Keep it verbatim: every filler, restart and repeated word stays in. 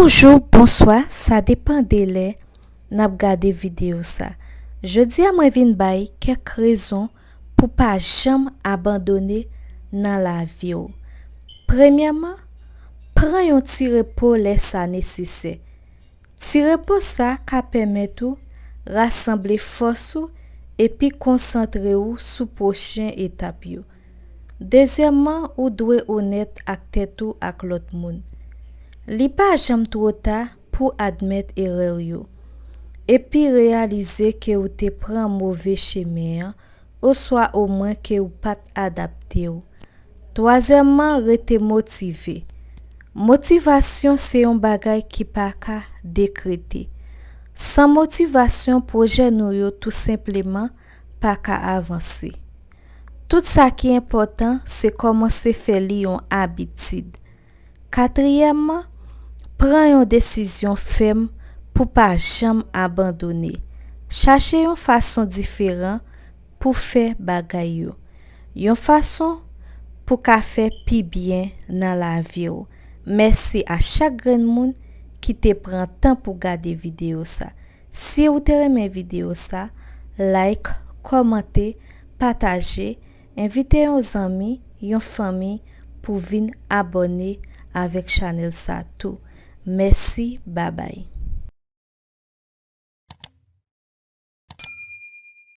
Bonjou, bonswa, sa depann de lè n ap gade videyo sa. Jodi a mwen vin bay kèk rezon pou pa janm abandone nan lavi w. Premyèman, pran yon ti repo lè sa nesesè. Ti repo sa ka pèmèt ou rasanble fòs ou epi konsantre ou sou pwochen etap yo. Dezyèmman, ou dwe onèt ak tèt ou ak lòt moun. Li pa janm twò ta pou admèt erè w yo, epi reyalize ke ou te pran move chemen an, oswa omwen ke ou pa t adapte w. Twazyèmman, rete motive. Motivasyon se yon bagay ki pa ka dekrete. San motivasyon, pwojè nou yo tou senpleman pa ka avanse. Tout sa ki enpòtan, se kòmanse fè li yon abitid. Katriyèmman, pran yon desizyon fèm pou pa janm abandone. Chache yon fason diferan pou fè bagay yo. Yon fason pou ka fè pi byen nan lavi w. Mèsi a chak grenn moun ki te pran tan pou gade videyo sa. Si w te renmen videyo sa, like, kòmante, pataje, envite yon zanmi, yon fanmi pou vin abòne avèk chanèl sa tou. Mèsi, babay.